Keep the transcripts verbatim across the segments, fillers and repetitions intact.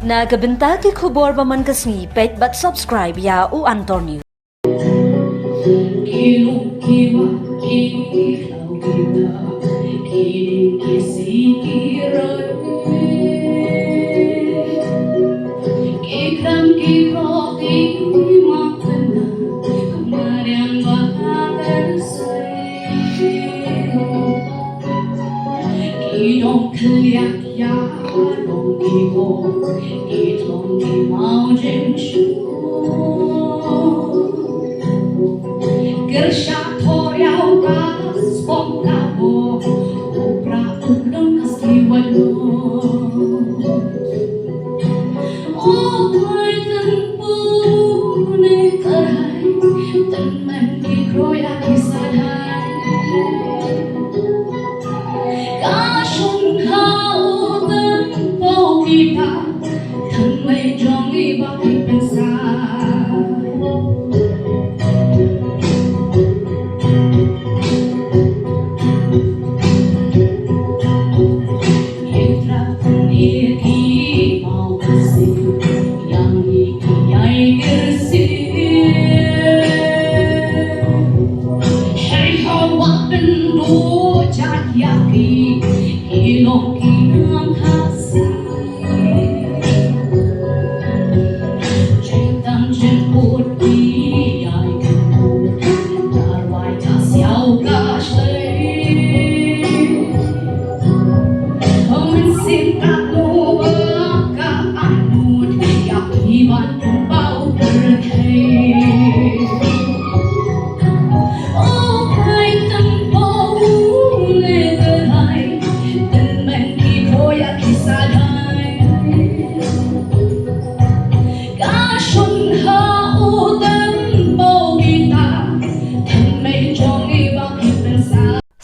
Na ka bynta ki khubor ba man ka sngi, peit bad subscribe ïa u Antonio. Ki lung ki wah ki khlaw ki da, ki ding ki si ki roi, ki kram ki krok ki ma khynnah, ka mariang ba ha ka rysoi. Ki dong khliak ïa dong ki ko, ki dong ki mawjynshwa. Kyrsha thor ïa u ka spong ka bo, u pra u dong ka ski wano. O Blei, tang pune ka rai, tang man ki kroya ki sadai. Ka shon ha u tang pau kita, tang mei jong i ba ki pensa.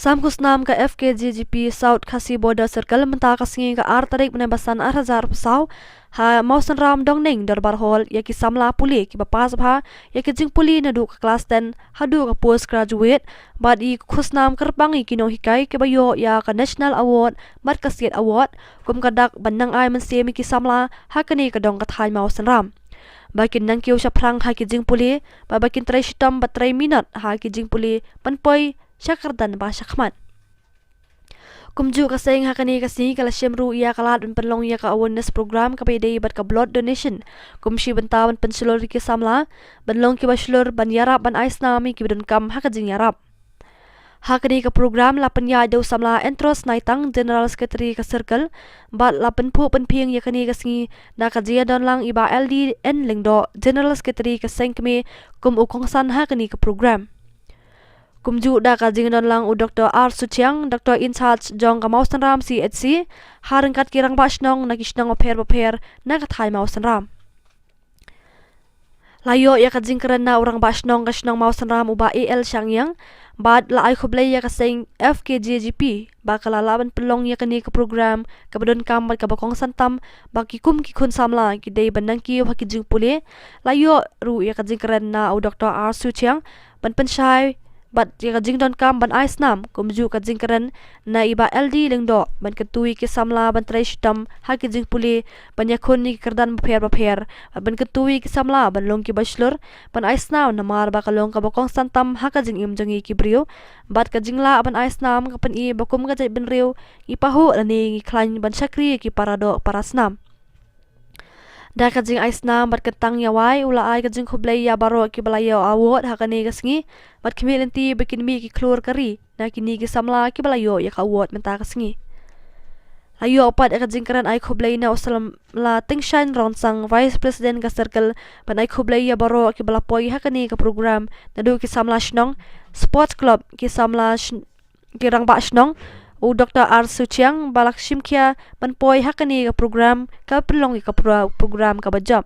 Sam khusnam ka F K J G P South Khasi Border Circle mynta ka sngi ka ar tarik bnai ba san ar hajar arphew saw ha Mawsynram Dongneng Dorbar Hall ïa ki samla pule kiba pass bha ïa ki jingpule naduh ka klas ten haduh ka post graduate bad i khusnam kyrpang ïa ki nonghikai kiba ïoh ïa ka National Award bad ka State Award kum ka dak ban nang ai mynsiem ïa ki samla ha kane ka dong ka thaiñ Mawsynram. Ba kin nang kiew shaphrang ha ki jingpule bad ba kin trei shitom bad trei minot ha ki jingpule ban poi sha kyrdan ba shakhmat. Kumjuh ka seng ha kane ka sngi ka la shim ruh ïa ka lad ban pynlong ïa ka awareness program kaba ïadei bad ka blood donation kum shi bynta ban pynshlur ïa ki samla ban long kiba shlur ban ïarap ban ai snam ïa kiba donkam ha ka jingïarap. Ha kane ka program la pynïaid da u samla Entros Naitang, General Secretary ka Circle, bad la pynphuh pynphieng ïa kane ka sngi na ka jingdonlang i Bah L D N Lyngdoh, General Secretary ka Seng Kmie, kum u kongsan ha kane ka program. Kumjuh da ka jingdonlang u Doktor R Suchiang, Doktor in charge jong ka Mawsynram C H C, ha ryngkat ki rangbah shnong na ki shnong bapher bapher na ka thaiñ Mawsynram. La ïoh ïa ka jingkren na u rangbah shnong ka shnong Mawsynram u Bah A L Shangiang, bad la ai khublei ïa ka seng F K J G P ba ka la lah ban pynlong ïa kane ka program kaba donkam bad kaba kongsan tam ba ki kum ki khun samla ki dei ban nang kiew ha ki jingpule. La ïoh ruh ïa ka jingkren na u Doktor R Suchiang ban pynshai bad ïa ka jingdonkam ban ai snam, kumjuh ka jingkren na i Bah L D Lyngdoh ban kyntu ïa ki samla ban trei shitom ha ki jingpule, ban ïakhun ïa ki kyrdan bapher bapher, bad ban kyntu ïa ki samla ban long kiba shlur ban ai snam namar ba ka long kaba kongsan tam ha ka jingim jong ngi ki briew, bad ka jinglah ban ai snam ka pyni ba kum ka jaitbynriew ngi pahuh lane ngi khlaiñ ban shakri ïa ki para doh para snam. Da ka jingai snam bad kyntang ïawai u la ai ka jingkhublei ïa baroh kiba la ïoh award ha kane ka sngi, bad khmih lynti ba kin mih ki khlur ka ri na kine ki samla kiba la ïoh ïa ka award mynta ka sngi. La ïoh pat ïa ka jingkren ai khublei na u samla Tyngshaiñ Rongsan, Vice President ka Circle, ban ai khublei ïa baroh kiba la poi ha kane ka program, naduh ki samla shnong, Sports Club, ki samla shnong, ki rangbah shnong, u Doktor R Suchiang ba la shim khia ban poi ha kane ka program, ka pynlong ïa ka pro-, program kaba jop.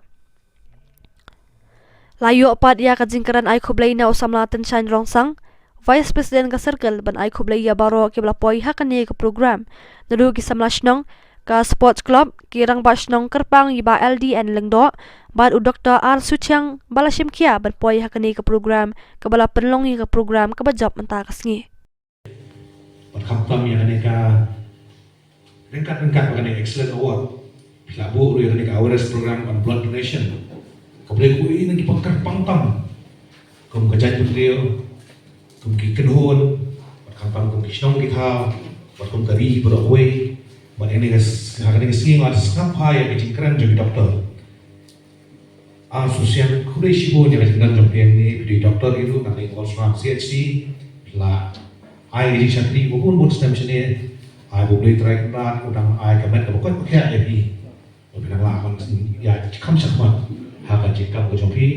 La ïoh pat ïa ka jingkren ai khublei na u samla Tyngshaiñ Rongsan, Vice President ka Circle, ban ai khublei ïa baroh kiba la poi ha kane ka program, naduh ki samla shnong, ka Sports Club, ki rangbah shnong kyrpang i Bah L D N Lyngdoh, bad u Doktor R Suchiang ba la shim khia ban poi ha kane ka program kaba la pynlong ïa ka program kaba jop mynta ka sngi. Bad khamtam ïa kane ka ryngkat ryngkat bad kane excellent award. Phi la buh ruh ïa kane ka awareness program on blood donation. Ka Blei u ïohi na ki pangkar pangtam, kum ka jaitbynriew, kum ki kynhun, bad khamtam kum ki shnong ki thaw, bad kum ka ri baroh kawei. Bad ïa kane ka s-, ha kane ka sngi nga sngap bha ïa ka jingkren jong ki doktor. Ah, Susian, khublei shibun ïa ka jingdon jong phi hangne, phi dei doktor hi ruh, nangta i Mawsynram C H C, la ai ka jingshakri ba bun bun snem shane. Ai ba U Blei Trai Kynrad u dang ai ka met kaba koit ba khiah ïa phi. Ba phi dang lah ban ïa kham shakhmat ha ka jingkam ka jong phi.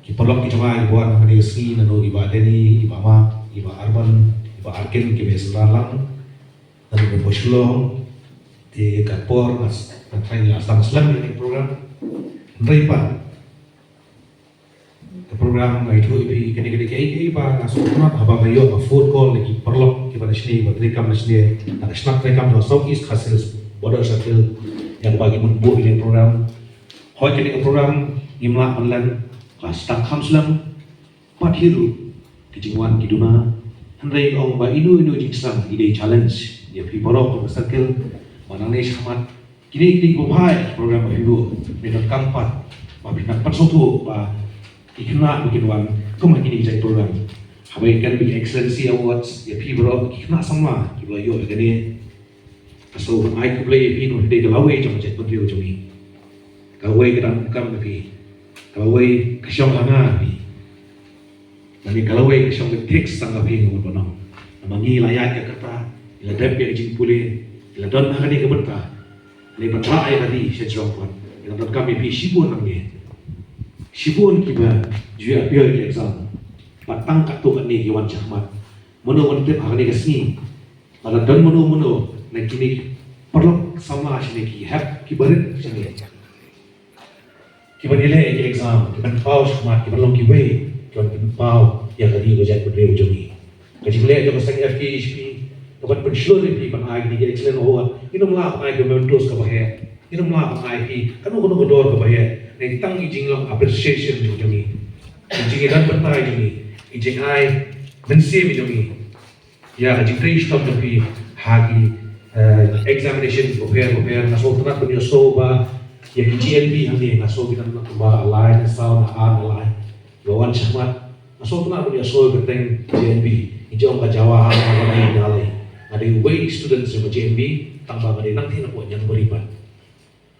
Ki paralok ki jong nga kiba wan hangne ka sngi, naduh i Bah Denny, i Bah Mark, i Bah Arban, i Bah Arkin, kiba ïa synran lang. Naduh ka por Shillong, te ka por nga s-, nga tharai ngi la sdang slem ïa kane ka program. Hynrei pat, ka program nga ïathuh ïa phi kane ka dei kaei kaei ba nga sngewtynnat haba nga ïoh ka phone call na ki paralok kiba na shane, ba treikam na shane, na ka shnat treikam jong South East Khasi Hills Border Circle, ïa kaba ki mut buh ïa kane ka program. Hooid, kane ka program ngim lah ban len, ka sdang kham slem. Pat hi ruh ki jingwan ki duna, hynrei nga ong ba ino ino jingsdang i dei challenge ïa phi baroh kum ka circle. Ba nangne shakhmat, kine kine kiba bha ïa ki program ba phi buh, ngi donkam pat ba phin nang pynsngewthuh ba ki khynnah ba kin wan kum ha kine ki jait program. Haba ïa kren ba ki Excellency Awards, ïa phi baroh ki khynnah samla kiba la ïoh ïa kane, nga shu ai khublei ïa phi namar phi dei ka lawei jong ka jaitbynriew jong ngi. Ka lawei ka dang kam ïa phi. Ka lawei ka shong ha nga ïa phi. Lane ka lawei ka shong ka thik tang ïa phi, nga mut ban ong. Namar ngi la ïaid ka kyrta, ngi la dep ïa ka jingpule, ngi la don ha kane ka bynta. Ngi ban rah ïa ka ri sha jrong pat. Ngi la donkam ïa phi shibun nangne. Shibun kiba ju ïa appear ïa ki exam. Bad tang katto katne ki wan shakhmat. Mano wan tip ha kane ka sngi. Lada don mano mano na kine ki paralok samla shane, ki hep ki barit shane, ki ban ïaleh ïa ki exam, ki ban paw shakhmat, ki ban long kiwei, ki ban pynpaw ïa ka ri ka jaitbynriew jong ngi. Ka jingleh jong ka seng F K H P ka ban pynshlur ïa phi ban ai kine ki excellent award. Ngin ym lah ban ai ka mementos kaba heh, ngin ym lah ban ai phi kano kano ka dor kaba heh, nangta tang i jinglong appreciation jong ngi, i jingïadon bynta jong ngi, i jingai mynsiem jong ngi. Ïa ka jingtrei shitom jong phi ha ki, eh, examination bapher bapher. Nga sngewtynnat ban ïohsngew ba ïa ki J N V hangne, nga sngew ki dang kumba lai ne saw ne ar ne lai ba wan shakhmat. Nga sngewtynnat ban ïohsngew ïa ka kyrteng J N V. Ngi ju ong ka Jawahar Navalny Vidyalaya. Nga dei uwei na ki students jong ka J N V, tangba nga dei nangtei napoh Niangbri pat.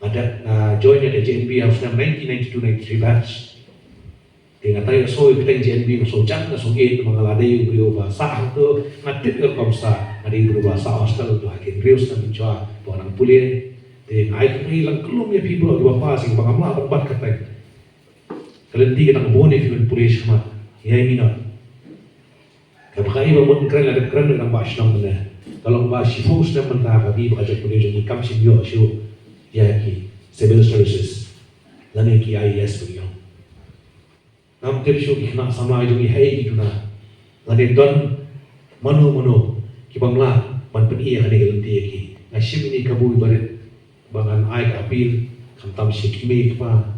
Nga dep, nga join ïa ka J N V ha u snem nineteen ninety-two ninety-three batch. Te nga tharai nga sngew ïa ka kyrteng J N V, nga sngew jam, nga sngew ïeit, namar nga la dei u briew ba sah hangto, nga tip ïa ka rukom sah, nga dei u briew ba sah hostel, to ha ki hynriew snem mynshuwa ba nga nang pule. Te nga ai khublei lang khlem ïa phi baroh kiba pass, ïa kiba ngam lah ban bat kyrteng. Ka lynti ka dang bun ïa phi ban pule shakhmat, ïa i minot. Kaba ka i ba mut kren la dep kren, nang ba shnong mynne. Ka long ba shiphew snem mynta ka ri bad ka jaitbynriew jong ngi kam shym ïoh shuh ïa ki civil services lane ki I A S ba ngi ong. Ngam tip shuh ki khynnah samla jong ngi haei ki duna, lane don mano mano ki bym lah ban pyni ïa kane ka lynti ïa ki. Nga shim ïa kane ka kabu barit ba ngan ai ka appeal, khamtam sha ki mei ki pa,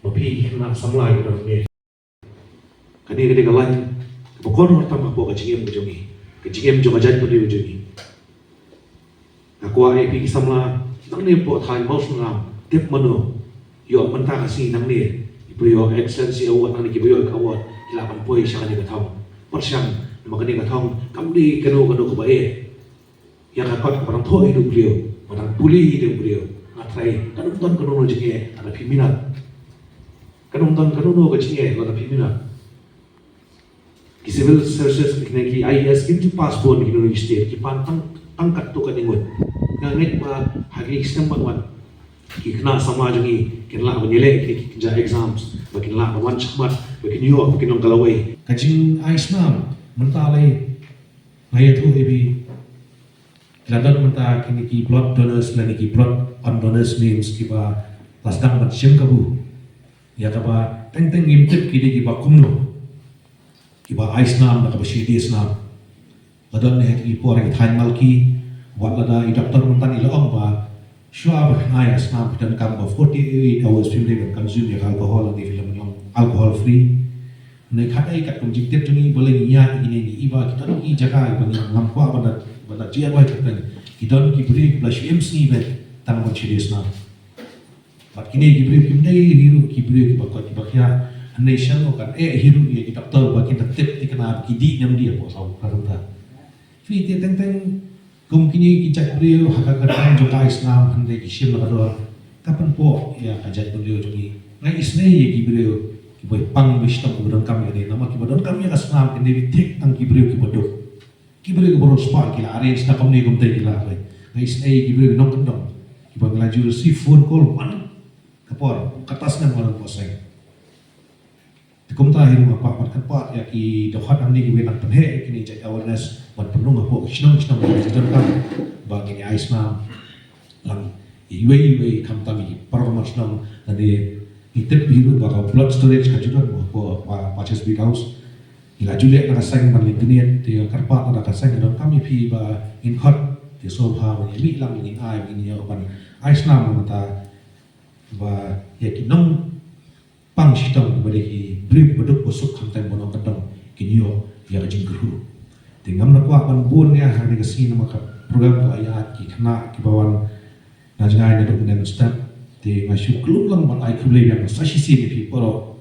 ma phi ki khynnah samla ki don hangne. Kane ka dei ka lain kaba kordor tam hapoh ka jingim ka jong ngi, ka jingim jong ka jaitbynriew jong ngi. Nga kwah ïa phi ki samla nangne hapoh thaiñ Mawsynram, tip mano ïoh mynta ka sngi nangne, kiba ïoh Excellency Award nangne, kiba ïoh ka award, ki lah ban poi sha kane ka thong. Pyrshang, namar kane ka thong kam dei kano kano kaba eh. Ïa ka kot kaba dang thoh ïa u briew, ba dang pule ïa u briew. Nga tharai kan ym don kano kano jingeh lada phi minot. Kan ym don kano kano ka jingeh lada phi minot. Ki civil services, ki, ki I A S kim ju pass bun ki university, ki pan tang, tang katto katne ngut. Nga ngeit ba ha kine ki snem ban wan, ki khynnah samla jong ngi kin lah ban ïaleh ïa kine ki kynja exams, ba kin lah ban wan shakhmat, ba kin ïoh, ba kin long ka lawei. Ka jingai snam mynta lei, nga ïathuh ïa phi, la don mynta kine ki blood donors lane ki blood on donors names kiba la sdang ban shim kabu. Ïa kaba teng teng ngim tip ki dei kiba kumno, kiba ai snam da kaba shadei snam. La don ne ha ki por ha ki thaiñ Malki, wat lada i doktor mynta i la ong ba shuwa ba phin ai ka snam phi donkam ba forty-eight hours phim dei ban consume ïa ka alcohol, lane phi la ban long alcohol free. Ne khatai katkum jingtip jong ngi, balei ngi ïa kine ngi, i ba ki don ki jaka ba ngi ngam kwah ban da, ban da jia ba ki don ki briew kiba la shu im sngi beit tang ban shadei snam. Bad kine ki briew kim dei hi ruh ki briew kiba koit kiba khiah. Hynrei shen kan eh hi ruh ïa ki doktor ba kin da tip thikna ba ki dih ne ym dih hapoh saw ka kumta. Phi te teng teng kum kine ki jait briew ha ka kyrteng jong ka ai snam hynrei ki shim la ka dor. Ka pynpoh ïa ka jaitbynriew jong ngi. Nga isynei ïa ki briew kiba pang ba shitom kiba donkam ïa kane namar kiba donkam ïa ka snam kine thik tang ki briew kiba duk. Ki briew kiba riewspah ki la arrange na kumne kumtai ki la leh. Nga isynei ki briew nongkyndong kiba ngi la ju receive phone call man ka por, kata snem man ka seng. Te kumta hi ruh nga kwah ban kyrpad ïa ki dkhot hangne kiba nang pynheh ïa kine jait awareness ban pynlong hapoh ki shnong shnong kiba ju donkam ba kine ai snam. Lang iwei iwei khamtam i paralok shnong lane i tip hi ruh ba ka blood storage ka ju don mo ko pa pa Chesapeake House. I la ju leh na ka seng ban leh donate te ka kyrpad na ka seng donkam i phi ba in khot te sngewbha ban ïa mih lang ngin ai ngin ïa ban ai snam na mata ba ïa ki nong pang shitom ba dei ki briew ba duk ba suk khamtam ba nongkyndong kin ïoh ïa ka jingkyrhuh. Te ngam da kwah ban bun ïa ha ka sngi namar ka program ka ïa ki khynnah kiba wan na jngai na duk na step. Te nga shu klum lang ban ai khublei biang sa shisien ïa phi baroh